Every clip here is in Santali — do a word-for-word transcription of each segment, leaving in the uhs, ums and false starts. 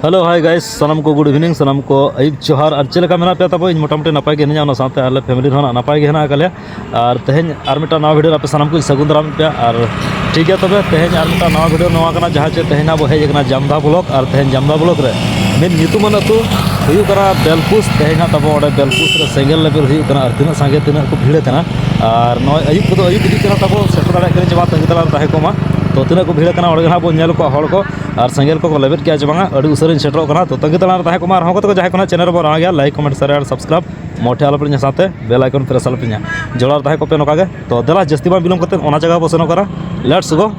Hello, hi guys, ᱥᱟᱱᱟᱢ ᱠᱚ good evening, ᱥᱟᱱᱟᱢ ᱠᱚ ᱟᱹᱭᱩᱵ ᱡᱚᱦᱟᱨ᱾ ᱟᱨ ᱪᱮᱫ ᱞᱮᱠᱟ ᱢᱮᱱᱟᱜ ᱯᱮᱭᱟ? ᱛᱟᱵᱚ ᱤᱧ ᱢᱚᱴᱟᱢᱩᱴᱤ ᱱᱟᱯᱟᱭ ᱜᱮ ᱦᱮᱱᱟᱹᱧᱟ, ᱚᱱᱟ ᱥᱟᱶᱛᱮ ᱟᱞᱮ family ᱨᱮᱦᱚᱸ ᱱᱟᱜ ᱱᱟᱯᱟᱭ ᱜᱮ ᱦᱮᱱᱟᱜ ᱟᱠᱟᱫ ᱞᱮᱭᱟ᱾ ᱟᱨ ᱛᱮᱦᱮᱧ ᱟᱨ ᱢᱤᱫᱴᱟᱝ ᱱᱟᱣᱟ video ᱨᱮ ᱟᱯᱮ ᱥᱟᱱᱟᱢ ᱠᱚᱧ ᱥᱟᱹᱜᱩᱱ ᱫᱟᱨᱟᱢᱮᱫ ᱯᱮᱭᱟ᱾ ᱟᱨ ᱴᱷᱤᱠ ᱜᱮᱭᱟ, ᱛᱚᱵᱮ ᱛᱮᱦᱮᱧ ᱟᱨ ᱢᱤᱫᱴᱟᱝ ᱱᱟᱣᱟ video ᱱᱚᱣᱟ ᱠᱟᱱᱟ, ᱡᱟᱦᱟᱸ ᱪᱮ ᱛᱮᱦᱮᱧ ᱟᱵᱚ ᱦᱮᱡ ᱟᱠᱟᱱᱟ ᱡᱟᱢᱫᱟ block᱾ ᱟᱨ ᱛᱮᱦᱮᱧ ᱡᱟᱢᱫᱟ block ᱨᱮ ᱢᱤᱫ ᱧᱩᱛᱩᱢᱟᱱ ᱟᱹᱛᱩ ᱦᱩᱭᱩᱜ ᱠᱟᱱᱟ ᱵᱮᱞᱯᱩᱥ᱾ ᱛᱮᱦᱮᱧ ᱦᱟᱸᱜ ᱛᱟᱵᱚ ᱚᱸᱰᱮ ᱵᱮᱞᱯᱩᱥ ᱨᱮ ᱥᱮᱸᱜᱮᱞ ᱞᱮᱵᱮᱞ ᱦᱩᱭᱩᱜ ᱠᱟᱱᱟ᱾ ᱟᱨ ᱛᱤᱱᱟᱹᱜ ᱥᱟᱸᱜᱮ, ᱛᱤᱱᱟᱹᱜ ᱠᱚ ᱵᱷᱤᱲ ᱟᱠᱟᱱᱟ᱾ ᱟᱨ ᱱᱚᱜᱼᱚᱭ ᱟᱹᱭᱩᱵ ᱠᱚᱫᱚ ᱟᱹᱭᱩᱵ ᱤᱫᱤᱜ ᱠᱟᱱᱟ ᱛᱟᱵᱚ, ᱥᱮᱴᱮᱨ ᱫᱟᱲᱮᱭᱟᱜ ᱠᱟᱱᱟ ᱪᱮ ᱵᱟᱝ, ᱛᱟᱺᱜᱤ ᱛᱟᱲᱟᱜ ᱨᱮ ᱛᱟᱦᱮᱸ ᱠᱚᱜ ᱢᱟ᱾ ᱛᱚ ᱛᱤᱱᱟᱹᱜ ᱠᱚ ᱵᱷᱤᱲ ᱟᱠᱟᱱᱟ ᱚᱸᱰᱮ ᱜᱮ ᱦᱟᱸᱜ ᱵᱚᱱ ᱧᱮᱞ ᱠᱚᱣᱟ ᱦᱚᱲ ᱠᱚ᱾ ᱟᱨ ᱥᱮᱸᱜᱮᱞ ᱠᱚᱠᱚ ᱞᱮᱵᱮᱫ ᱠᱮᱜᱼᱟ ᱪᱮ ᱵᱟᱝᱟ, ᱟᱹᱰᱤ ᱩᱥᱟᱹᱨᱟᱧ ᱥᱮᱴᱮᱨᱚᱜ ᱠᱟᱱᱟ᱾ ᱛᱚ ᱛᱟᱺᱜᱤ ᱛᱟᱲᱟᱜ ᱨᱮ ᱛᱟᱦᱮᱸ ᱠᱚᱜ ᱢᱟ᱾ ᱟᱨ ᱦᱚᱸ ᱠᱚᱛᱮ ᱠᱚ ᱡᱟᱦᱟᱸᱭ ᱠᱚ ᱱᱟᱜ channel ᱨᱮᱵᱚᱱ ᱱᱟᱣᱟ ᱜᱮᱭᱟ, like, comment, share ᱟᱨ subscribe ᱢᱚᱴᱷᱮ ᱟᱞᱚᱯᱮ ᱦᱤᱲᱤᱧᱟ, ᱥᱟᱶᱛᱮ bell icon press ᱟᱞᱚᱯᱮ ᱦᱤᱲᱤᱧᱟ᱾ ᱡᱚᱲᱟᱣ ᱨᱮ ᱛᱟᱦᱮᱸ ᱠᱚᱜ ᱯᱮ ᱱᱚᱝᱠᱟ ᱜᱮ᱾ ᱛᱚ ᱫᱮᱞᱟ, ᱡᱟᱹᱥᱛᱤ ᱵᱟᱝ ᱵᱤᱞᱚᱢ ᱠᱟᱛᱮ ᱚᱱᱟ ᱡᱟᱭᱜᱟ ᱵᱚ ᱥᱮᱱᱚᱜ ᱠᱟᱱᱟ᱾ Let's go᱾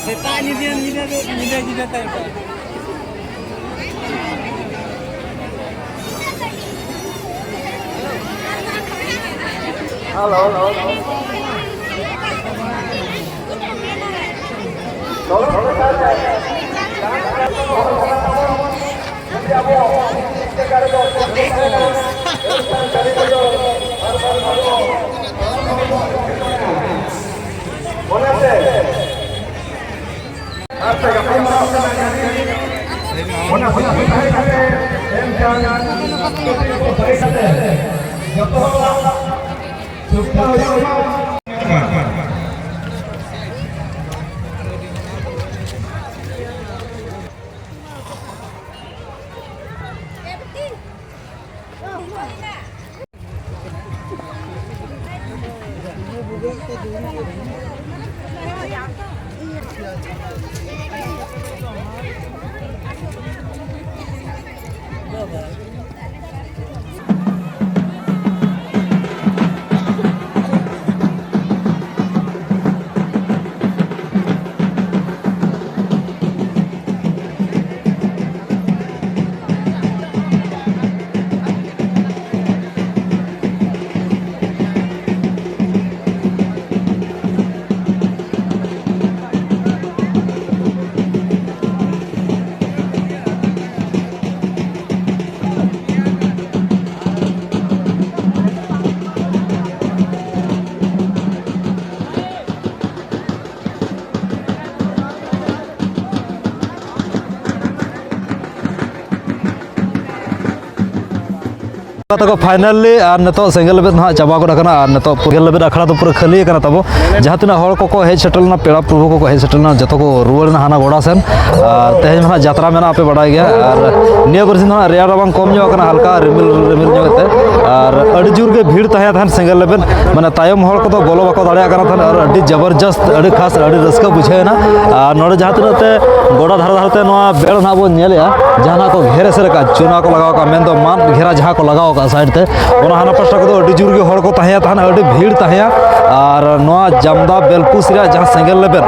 ᱥᱮᱛᱟᱜ ᱧᱤᱫᱟᱹ, ᱧᱤᱫᱟᱹ ᱫᱚ, ᱧᱤᱫᱟᱹ, ᱧᱤᱫᱟᱹ ᱛᱟᱭ ᱚᱠᱚᱭ? Hello, hello. ᱚᱱᱟᱛᱮ ᱟᱨ ᱯᱮ ᱜᱟᱯᱟᱞᱢᱟᱨᱟᱣ ᱠᱟᱱᱟ, ᱚᱱᱟ ᱦᱩᱫᱤᱥ ᱛᱟᱦᱮᱸ ᱠᱟᱛᱮ ᱮᱱᱠᱷᱟᱱ ᱠᱟᱹᱴᱤᱡ ᱠᱚ ᱵᱟᱹᱭ ᱠᱟᱛᱮ ᱡᱚᱛᱚ ᱦᱚᱲ ᱥᱩᱵᱤᱫᱷᱟ ᱦᱩᱭᱩᱜ ᱢᱟ᱾ ᱛᱟᱠᱚ finally ᱟᱨ ᱱᱤᱛᱚᱜ ᱥᱮᱸᱜᱮᱞ ᱞᱮᱵᱮᱫ ᱱᱟᱦᱟᱜ ᱪᱟᱵᱟ ᱜᱚᱫ ᱟᱠᱟᱱᱟ ᱟᱨ ᱱᱤᱛᱚᱜ ᱥᱮᱸᱜᱮᱞ ᱞᱮᱵᱮᱫ ᱟᱠᱷᱲᱟ ᱫᱚ ᱯᱩᱨᱟᱹ ᱠᱷᱟᱹᱞᱤ ᱟᱠᱟᱱᱟ ᱛᱟᱵᱚ᱾ ᱡᱟᱦᱟᱸ ᱛᱤᱱᱟᱹᱜ ᱦᱚᱲ ᱠᱚᱠᱚ ᱦᱮᱡ ᱥᱮᱴᱮᱨ ᱞᱮᱱᱟ, ᱯᱮᱲᱟ ᱯᱨᱚᱵᱷᱩ ᱠᱚᱠᱚ ᱦᱮᱡ ᱥᱮᱴᱮᱨ ᱞᱮᱱᱟ, ᱡᱚᱛᱚ ᱠᱚ ᱨᱩᱣᱟᱹᱲ ᱮᱱᱟ ᱦᱟᱱᱟ ᱜᱚᱰᱟ ᱥᱮᱱ᱾ ᱟᱨ ᱛᱮᱦᱮᱧ ᱢᱟ ᱱᱟᱦᱟᱜ ᱡᱟᱛᱨᱟ ᱢᱮᱱᱟᱜᱼᱟ, ᱯᱮ ᱵᱟᱲᱟᱭ ᱜᱮᱭᱟ᱾ ᱟᱨ ᱱᱤᱭᱟᱹ ᱵᱟᱨᱥᱤᱧ ᱫᱚ ᱱᱟᱦᱟᱜ ᱨᱮᱭᱟᱲ ᱨᱟᱵᱟᱝ ᱠᱚᱢ ᱧᱚᱜ ᱟᱠᱟᱱᱟ, ᱦᱟᱞᱠᱟ ᱨᱤᱢᱤᱞ ᱨᱤᱢᱤᱞ ᱧᱚᱜ ᱮᱛᱮ᱾ ᱟᱨ ᱟᱹᱰᱤ ᱡᱳᱨ ᱜᱮ ᱵᱷᱤᱲ ᱛᱟᱦᱮᱸ ᱛᱟᱦᱮᱸᱱ ᱥᱮᱸᱜᱮᱞ ᱞᱮᱵᱮᱫ, ᱢᱟᱱᱮ ᱛᱟᱭᱚᱢ ᱦᱚᱲ ᱠᱚᱫᱚ ᱵᱚᱞᱚ ᱵᱟᱠᱚ ᱫᱟᱲᱮᱭᱟᱜ ᱠᱟᱱᱟ ᱛᱟᱦᱮᱸᱱ, ᱟᱨ ᱟᱹᱰᱤ ᱡᱚᱵᱚᱨᱡᱚᱥᱛ, ᱟᱹᱰᱤ ᱠᱷᱟᱥ, ᱟᱹᱰᱤ ᱨᱟᱹᱥᱠᱟᱹ ᱵᱩᱡᱷᱟᱹᱣ ᱮᱱᱟ᱾ ᱟᱨ ᱱᱚᱰᱮ ᱡᱟᱦᱟᱸ ᱛᱤᱱᱟᱹᱜ ᱛᱮ ᱜᱚᱰᱟ ᱫᱷᱟᱨᱮ ᱫᱷᱟᱨᱮ ᱛᱮ ᱱᱚᱣᱟ ᱵᱮᱲ ᱱᱟᱜ ᱵᱚᱱ ᱧᱮᱞᱮᱜᱼᱟ, ᱡᱟᱦᱟᱸ ᱱᱟᱜ ᱠᱚ ᱜᱷᱮᱨ ᱮᱥᱮᱫ ᱟᱠᱟᱫ, ᱪᱩᱱᱟ ᱠᱚ ᱞᱟᱜᱟᱣ ᱟᱠᱟᱫ, ᱢᱮᱱᱫᱚ ᱢᱟᱫ ᱜᱷᱮᱨᱟ ᱡᱟᱦᱟᱸ ᱠᱚ ᱞᱟᱜᱟᱣ ᱟᱠᱟᱫ ᱥᱟᱭᱤᱰ ᱛᱮ, ᱚᱱᱟ ᱦᱟᱱᱟ ᱯᱟᱥᱴᱟ ᱠᱚᱫᱚ ᱟᱹᱰᱤ ᱡᱳᱨ ᱜᱮ ᱦᱚᱲ ᱠᱚ ᱛᱟᱦᱮᱸ ᱛᱟᱦᱮᱸᱱ, ᱟᱹᱰᱤ ᱵᱷᱤᱲ ᱛᱟᱦᱮᱸ᱾ ᱟᱨ ᱱᱚᱣᱟ ᱡᱟᱢᱫᱟ ᱵᱮᱞᱯᱩᱥ ᱨᱮᱭᱟᱜ ᱡᱟᱦᱟᱸ ᱥᱮᱸᱜᱮᱞ ᱞᱮᱵᱮᱫ,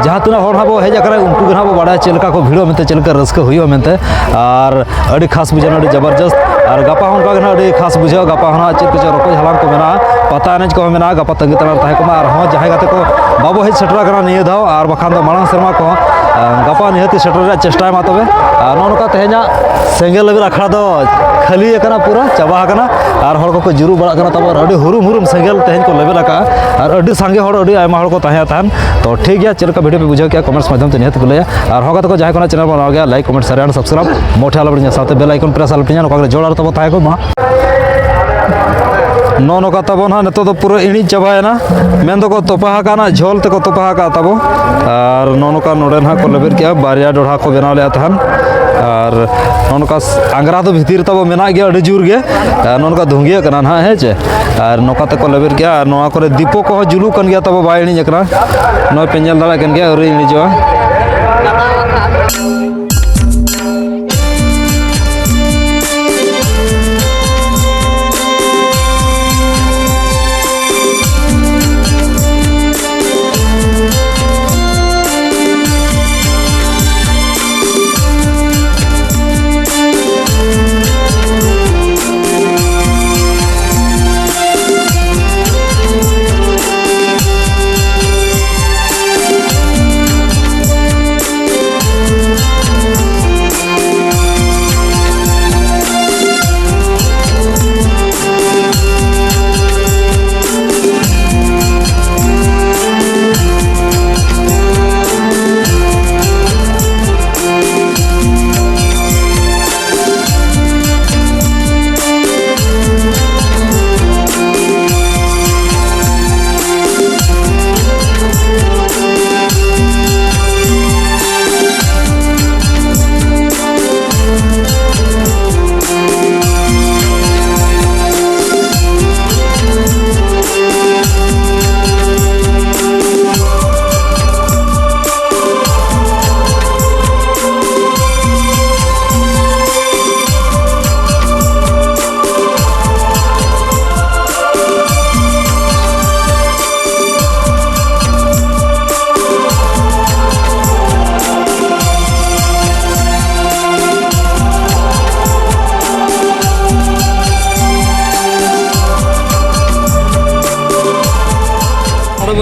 ᱡᱟᱦᱟᱸ ᱛᱤᱱᱟᱹᱜ ᱦᱚᱲ ᱱᱟᱜ ᱵᱚ ᱦᱮᱡ ᱟᱠᱟᱱᱟ, ᱩᱱᱠᱩ ᱜᱮ ᱱᱟᱜ ᱵᱚ ᱵᱟᱲᱟᱭᱟ ᱪᱮᱫ ᱞᱮᱠᱟ ᱠᱚ ᱵᱷᱤᱲᱚᱜᱼᱟ ᱢᱮᱱᱛᱮ, ᱪᱮᱫ ᱞᱮᱠᱟ ᱨᱟᱹᱥᱠᱟᱹ ᱦᱩᱭᱩᱜᱼᱟ ᱢᱮᱱᱛᱮ᱾ ᱟᱨ ᱟᱹᱰᱤ ᱠᱷᱟᱥ ᱵᱩᱡᱷᱟᱹᱜᱼᱟ, ᱟᱹᱰᱤ ᱡᱚᱵᱚᱨᱡᱚᱥᱛ᱾ ᱟᱨ ᱜᱟᱯᱟ ᱦᱚᱸ ᱚᱱᱠᱟ ᱜᱮ ᱱᱟᱜ ᱟᱹᱰᱤ ᱠᱷᱟᱥ ᱵᱩᱡᱷᱟᱹᱜᱼᱟ᱾ ᱜᱟᱯᱟ ᱦᱚᱸ ᱱᱟᱜ ᱪᱮᱫ ᱠᱚᱪᱚ ᱨᱚᱠᱚᱡ ᱦᱟᱞᱟᱝ ᱠᱚ ᱢᱮᱱᱟᱜᱼᱟ, ᱯᱟᱛᱟ ᱮᱱᱮᱡ ᱠᱚᱦᱚᱸ ᱢᱮᱱᱟᱜᱼᱟ᱾ ᱜᱟᱯᱟ ᱛᱟᱺᱜᱤ ᱛᱟᱲᱟᱜ ᱨᱮ ᱛᱟᱦᱮᱸ ᱠᱚᱜ ᱢᱟ᱾ ᱟᱨᱦᱚᱸ ᱡᱟᱦᱟᱸᱭ ᱜᱟᱛᱮ ᱠᱚ ᱵᱟᱵᱚ ᱦᱮᱡ ᱥᱮᱴᱮᱨ ᱟᱠᱟᱱᱟ ᱱᱤᱭᱟᱹ ᱫᱷᱟᱣ, ᱟᱨ ᱵᱟᱠᱷᱟᱱ ᱫᱚ ᱢᱟᱲᱟᱝ ᱥᱮᱨᱢᱟ ᱠᱚᱦᱚᱸ, ᱟᱸ, ᱜᱟᱯᱟ ᱱᱤᱦᱟᱹᱛᱤ ᱥᱮᱴᱮᱨ ᱨᱮᱭᱟᱜ ᱪᱮᱥᱴᱟᱭ ᱢᱟ ᱛᱚᱵᱮ᱾ ᱟᱨ ᱱᱚᱜᱼᱚ ᱱᱚᱝᱠᱟ ᱛᱮᱦᱮᱧᱟᱜ ᱥᱮᱸᱜᱮᱞ ᱞᱮᱵᱮᱫ ᱟᱠᱷᱲᱟ ᱫᱚ ᱠᱷᱟᱹᱞᱤ ᱟᱠᱟᱱᱟ, ᱯᱩᱨᱟᱹ ᱪᱟᱵᱟ ᱟᱠᱟᱱᱟ᱾ ᱟᱨ ᱦᱚᱲ ᱠᱚᱠᱚ ᱡᱩᱨᱩᱜ ᱵᱟᱲᱟᱜ ᱠᱟᱱᱟ ᱛᱟᱵᱚ, ᱟᱨ ᱟᱹᱰᱤ ᱦᱩᱨᱩᱢ ᱦᱩᱨᱩᱢ ᱥᱮᱸᱜᱮᱞ ᱛᱮᱦᱮᱧ ᱠᱚ ᱞᱮᱵᱮᱫ ᱟᱠᱟᱫᱼᱟ᱾ ᱟᱨ ᱟᱹᱰᱤ ᱥᱟᱸᱜᱮ ᱦᱚᱲ, ᱟᱹᱰᱤ ᱟᱭᱢᱟ ᱦᱚᱲ ᱠᱚ ᱛᱟᱦᱮᱸ ᱛᱟᱦᱮᱱ᱾ ᱛᱚ ᱴᱷᱤᱠ ᱜᱮᱭᱟ, ᱪᱮᱫ ᱞᱮᱠᱟ ᱵᱷᱤᱰᱤᱭᱳ ᱯᱮ ᱵᱩᱡᱷᱟᱹᱣ ᱠᱮᱜᱼᱟ, ᱠᱚᱢᱮᱱᱴᱥ ᱢᱟᱫᱽᱫᱷᱚᱢ ᱛᱮ ᱱᱤᱦᱟᱹᱛ ᱠᱚ ᱞᱟᱹᱭᱟ᱾ ᱟᱨ ᱦᱚᱸ ᱜᱟᱛᱮ ᱠᱚ ᱡᱟᱦᱟᱸᱭ ᱠᱚ ᱱᱟᱜ ᱪᱮᱱᱮᱞ ᱵᱚᱱ ᱱᱟᱣᱟ ᱜᱮᱭᱟ, ᱞᱟᱭᱤᱠ, ᱠᱚᱢᱮᱱᱴ, ᱥᱮᱭᱟᱨ, ᱥᱟᱵᱥᱠᱨᱟᱭᱤᱵ ᱢᱚᱴᱷᱮ ᱟᱞᱚ ᱯᱮ ᱦᱤᱲᱤᱧᱟ, ᱥᱟᱶᱛᱮ ᱵᱮᱞ ᱟᱭᱠᱚᱱ ᱯᱨᱮᱥ ᱟᱞᱚ ᱯᱮ ᱦᱤᱲᱤᱧᱟ᱾ ᱱᱚᱝᱠᱟ ᱜᱮ ᱡᱚᱲᱟᱣ ᱨᱮ ᱛᱟᱵᱚ ᱛᱟᱦᱮᱸ ᱠᱚᱜ ᱢᱟ᱾ ᱱᱚᱜᱼᱚ ᱱᱚᱝᱠᱟ ᱛᱟᱵᱚ ᱱᱟᱦᱟᱜ ᱱᱤᱛᱚᱜ ᱫᱚ ᱯᱩᱨᱟᱹ ᱤᱬᱤᱡ ᱪᱟᱵᱟᱭᱮᱱᱟ, ᱢᱮᱱ ᱫᱚᱠᱚ ᱛᱚᱯᱟ ᱟᱠᱟᱫᱼᱟ, ᱡᱷᱚᱞ ᱛᱮᱠᱚ ᱛᱚᱯᱟ ᱟᱠᱟᱫ ᱛᱟᱵᱚ᱾ ᱟᱨ ᱱᱚᱜᱼᱚ ᱱᱚᱝᱠᱟ ᱱᱚᱰᱮ ᱱᱟᱦᱟᱜ ᱠᱚ ᱞᱮᱵᱮᱫ ᱠᱮᱜᱼᱟ, ᱵᱟᱨᱭᱟ ᱰᱚᱲᱦᱟ ᱠᱚ ᱵᱮᱱᱟᱣ ᱞᱮᱫᱼᱟ ᱛᱟᱦᱮᱱ᱾ ᱟᱨ ᱱᱚᱜᱼᱚ ᱱᱚᱝᱠᱟ ᱟᱝᱜᱽᱨᱟ ᱫᱚ ᱵᱷᱤᱛᱤᱨ ᱨᱮ ᱛᱟᱵᱚ ᱢᱮᱱᱟᱜ ᱜᱮᱭᱟ ᱟᱹᱰᱤ ᱡᱳᱨ ᱜᱮ᱾ ᱟᱨ ᱱᱚᱜᱼᱚ ᱱᱚᱝᱠᱟ ᱫᱷᱩᱝᱜᱤᱭᱟᱹᱜ ᱠᱟᱱᱟ ᱱᱟᱦᱟᱜ, ᱦᱮᱸ ᱪᱮ᱾ ᱟᱨ ᱱᱚᱝᱠᱟ ᱛᱮᱠᱚ ᱞᱮᱵᱮᱫ ᱠᱮᱜᱼᱟ᱾ ᱟᱨ ᱱᱚᱣᱟ ᱠᱚᱨᱮ ᱫᱤᱯᱚ ᱠᱚᱦᱚᱸ ᱡᱩᱞᱩᱜ ᱠᱟᱱ ᱜᱮᱭᱟ ᱛᱟᱵᱚ, ᱵᱟᱭ ᱤᱬᱤᱡ ᱟᱠᱟᱱᱟ᱾ ᱱᱚᱜᱼᱚᱭ ᱯᱮ ᱧᱮᱞ ᱫᱟᱲᱮᱭᱟᱜ ᱠᱟᱱ ᱜᱮᱭᱟ, ᱟᱹᱣᱨᱤ ᱤᱬᱤᱡᱚᱜᱼᱟ᱾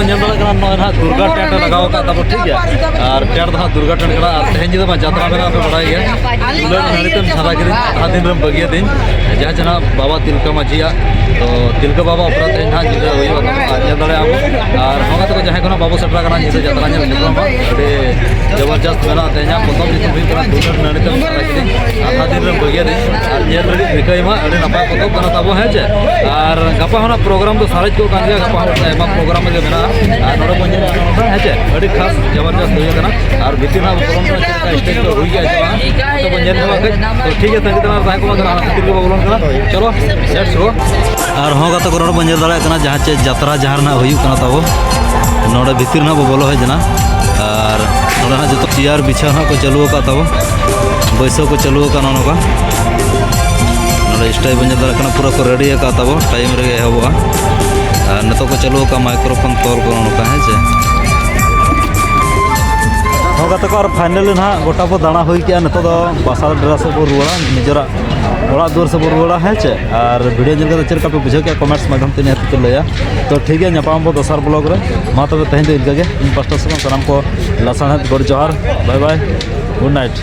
ᱧᱮᱞ ᱫᱟᱲᱮᱭᱟᱜ ᱠᱟᱱᱟ, ᱱᱚᱜᱼᱚᱭ ᱱᱟᱦᱟᱜ ᱫᱩᱨᱜᱟ ᱴᱮᱱᱴ ᱮ ᱞᱟᱜᱟᱣ ᱟᱠᱟᱫ ᱛᱟᱵᱚ, ᱴᱷᱤᱠ ᱜᱮᱭᱟ᱾ ᱟᱨ ᱴᱮᱱᱴ ᱫᱚ ᱦᱟᱸᱜ ᱫᱩᱨᱜᱟ ᱴᱮᱱᱴ ᱠᱟᱱᱟ᱾ ᱟᱨ ᱛᱮᱦᱮᱧ ᱧᱤᱫᱟᱹ ᱢᱟ ᱡᱟᱛᱨᱟ ᱢᱮᱱᱟᱜᱼᱟ, ᱯᱮ ᱵᱟᱲᱟᱭ ᱜᱮᱭᱟ᱾ ᱫᱩᱞᱟᱹᱲ ᱱᱟᱹᱲᱤ ᱛᱮᱢ ᱥᱟᱨᱟ ᱠᱤᱫᱤᱧ, ᱟᱫᱷᱟ ᱫᱤᱱ ᱨᱮᱢ ᱵᱟᱹᱜᱤᱭᱟᱫᱤᱧ᱾ ᱡᱟᱦᱟᱸ ᱪᱮ ᱱᱟᱦᱟᱜ ᱵᱟᱵᱟ ᱛᱤᱞᱠᱟᱹ ᱢᱟᱹᱡᱷᱤᱭᱟᱜ, ᱛᱚ ᱛᱤᱞᱠᱟᱹ ᱵᱟᱵᱟ ᱚᱯᱮᱨᱟ ᱛᱮᱦᱮᱧ ᱱᱟᱦᱟᱜ ᱧᱤᱫᱟᱹ ᱦᱩᱭᱩᱜᱼᱟ, ᱟᱨ ᱧᱮᱞ ᱫᱟᱲᱮᱭᱟᱜᱼᱟ ᱵᱚᱱ᱾ ᱟᱨ ᱦᱚᱸ ᱜᱟᱛᱮ ᱠᱚ, ᱡᱟᱦᱟᱸᱭ ᱠᱚ ᱱᱟᱦᱟᱜ ᱵᱟᱵᱚ ᱥᱮᱴᱮᱨ ᱟᱠᱟᱱᱟ ᱧᱤᱫᱟᱹ ᱡᱟᱛᱨᱟ ᱧᱮᱞ, ᱥᱮᱴᱮᱨᱚᱜ ᱢᱟ᱾ ᱟᱹᱰᱤ ᱡᱚᱵᱚᱨᱡᱚᱥᱛ ᱢᱮᱱᱟᱜᱼᱟ ᱛᱮᱦᱮᱧᱟᱜ ᱯᱚᱛᱚᱵ, ᱧᱩᱛᱩᱢ ᱦᱩᱭᱩᱜ ᱠᱟᱱᱟ ᱫᱩᱞᱟᱹᱲ ᱱᱟᱹᱲᱤ ᱛᱮᱢ ᱥᱟᱨᱟ ᱠᱤᱫᱤᱧ, ᱟᱫᱷᱟ ᱫᱤᱱ ᱨᱮᱢ ᱵᱟᱹᱜᱤᱭᱟᱫᱤᱧ᱾ ᱟᱨ ᱧᱮᱞ ᱞᱟᱹᱜᱤᱫ ᱨᱤᱠᱟᱹᱭ ᱢᱟ, ᱟᱹᱰᱤ ᱱᱟᱯᱟᱭ ᱯᱚᱛᱚᱵ ᱠᱟᱱᱟ ᱛᱟᱵᱚ, ᱦᱮᱸ ᱪᱮ? ᱟᱨ ᱜᱟᱯᱟ ᱦᱚᱸ ᱱᱟᱦᱟᱜ ᱯᱨᱳᱜᱨᱟᱢ ᱫᱚ ᱥᱟᱨᱮᱡ ᱠᱚᱜ ᱠᱟᱱ ᱜᱮᱭᱟ, ᱜᱟᱯᱟ ᱦᱚᱸ ᱟᱭᱢᱟ ᱯᱨᱳᱜᱨᱟᱢ ᱜᱮ ᱢᱮᱱᱟᱜᱼᱟ᱾ ᱟᱨ ᱱᱚᱰᱮ ᱵᱚᱱ ᱧᱮᱞ ᱧᱟᱢ ᱮᱫᱟ, ᱦᱮᱸ ᱪᱮ? ᱟᱹᱰᱤ ᱠᱷᱟᱥ ᱡᱚᱵᱚᱨᱡᱚᱥᱛ ᱦᱩᱭ ᱟᱠᱟᱱᱟ᱾ ᱟᱨ ᱵᱷᱤᱛᱤᱨ ᱨᱮᱱᱟᱜ ᱵᱚᱞᱚᱱ ᱠᱟᱱᱟ, ᱪᱮᱫ ᱞᱮᱠᱟ stage ᱠᱚ ᱦᱩᱭ ᱜᱮᱭᱟ ᱥᱮ ᱵᱟᱝ, ᱡᱚᱛᱚ ᱵᱚᱱ ᱧᱮᱞ ᱧᱟᱢᱟ ᱠᱟᱹᱡ᱾ ᱛᱚ ᱴᱷᱤᱠ ᱜᱮᱭᱟ, ᱛᱟᱺᱜᱤ ᱛᱟᱲᱟᱜ ᱨᱮ ᱛᱟᱦᱮᱸ ᱠᱚᱜ ᱢᱟ, ᱛᱟᱦᱞᱮ ᱦᱟᱱᱟ ᱵᱷᱤᱛᱤᱨ ᱜᱮᱵᱚ ᱵᱚᱞᱚᱱ ᱠᱟᱱᱟ᱾ ᱪᱚᱞᱚ, let's go᱾ ᱟᱨ ᱦᱚᱸ ᱜᱟᱛᱮ ᱠᱚ, ᱱᱚᱰᱮ ᱵᱚᱱ ᱧᱮᱞ ᱫᱟᱲᱮᱭᱟᱜ ᱠᱟᱱᱟ ᱡᱟᱦᱟᱸ ᱪᱮ ᱡᱟᱛᱨᱟ ᱡᱟᱦᱟᱸ ᱨᱮᱱᱟᱜ ᱦᱩᱭᱩᱜ ᱠᱟᱱᱟ ᱛᱟᱵᱚ, ᱱᱚᱰᱮ ᱵᱷᱤᱛᱤᱨ ᱱᱟᱦᱟᱜ ᱵᱚ ᱵᱚᱞᱚ ᱦᱮᱡ ᱮᱱᱟ᱾ ᱟᱨ ᱱᱚᱰᱮ ᱦᱟᱸᱜ ᱡᱚᱛᱚ ᱪᱮᱭᱟᱨ ᱵᱤᱪᱷᱟᱹᱣ ᱱᱟᱦᱟᱜ ᱠᱚ ᱪᱟᱹᱞᱩ ᱟᱠᱟᱫ ᱛᱟᱵᱚ, ᱵᱟᱹᱭᱥᱟᱹᱣ ᱠᱚ ᱪᱟᱹᱞᱩ ᱟᱠᱟᱫ ᱱᱚᱜᱼᱚ ᱱᱚᱝᱠᱟ᱾ ᱱᱚᱰᱮ stage ᱵᱚᱱ ᱧᱮᱞ ᱫᱟᱲᱮᱭᱟᱜ ᱠᱟᱱᱟ, ᱯᱩᱨᱟᱹ ᱠᱚ ready ᱟᱠᱟᱫ ᱛᱟᱵᱚ, time ᱨᱮᱜᱮ ᱮᱦᱚᱵᱚᱜᱼᱟ᱾ ᱟᱨ ᱱᱤᱛᱚᱜ ᱠᱚ ᱪᱟᱹᱞᱩ ᱟᱠᱟᱫ microphone ᱛᱚᱞ ᱠᱚ ᱱᱚᱜᱼᱚ ᱱᱚᱝᱠᱟ, ᱦᱮᱸ ᱪᱮ᱾ ᱦᱚᱸ ᱜᱟᱛᱮ ᱠᱚ, ᱟᱨ finally ᱱᱟᱦᱟᱜ ᱜᱚᱴᱟ ᱵᱚ ᱫᱟᱬᱟ ᱦᱩᱭ ᱠᱮᱜᱼᱟ᱾ ᱱᱤᱛᱚᱜ ᱫᱚ ᱵᱟᱥᱟ ᱰᱮᱨᱟ ᱥᱮᱫ ᱵᱚ ᱨᱩᱣᱟᱹᱲᱟ, ᱱᱤᱡᱮᱨᱟᱜ ᱚᱲᱟᱜ ᱫᱩᱣᱟᱹᱨ ᱥᱮᱫ ᱵᱚ ᱨᱩᱣᱟᱹᱲᱟ, ᱦᱮᱸ ᱪᱮ᱾ ᱟᱨ video ᱧᱮᱞ ᱠᱟᱛᱮ ᱪᱮᱫ ᱞᱮᱠᱟ ᱯᱮ ᱵᱩᱡᱷᱟᱹᱣ ᱠᱮᱜᱼᱟ, comments ᱢᱟᱫᱽᱫᱷᱚᱢ ᱛᱮ ᱱᱤᱦᱟᱹᱛ ᱯᱮ ᱞᱟᱹᱭᱟ᱾ ᱛᱚ ᱴᱷᱤᱠ ᱜᱮᱭᱟ, ᱧᱟᱯᱟᱢ ᱟᱵᱚ ᱫᱚᱥᱟᱨ vlog ᱨᱮ᱾ ᱢᱟ ᱛᱚᱵᱮ ᱛᱮᱦᱮᱧ ᱫᱚ ᱤᱱᱠᱟᱹ ᱜᱮ, ᱤᱧ ᱯᱟᱥᱴᱟ ᱥᱮᱫ ᱠᱷᱚᱱ ᱥᱟᱱᱟᱢ ᱠᱚ ᱞᱟᱥᱟᱲᱦᱮᱫ ᱜᱚᱰ ᱡᱚᱦᱟᱨ, bye bye, good night᱾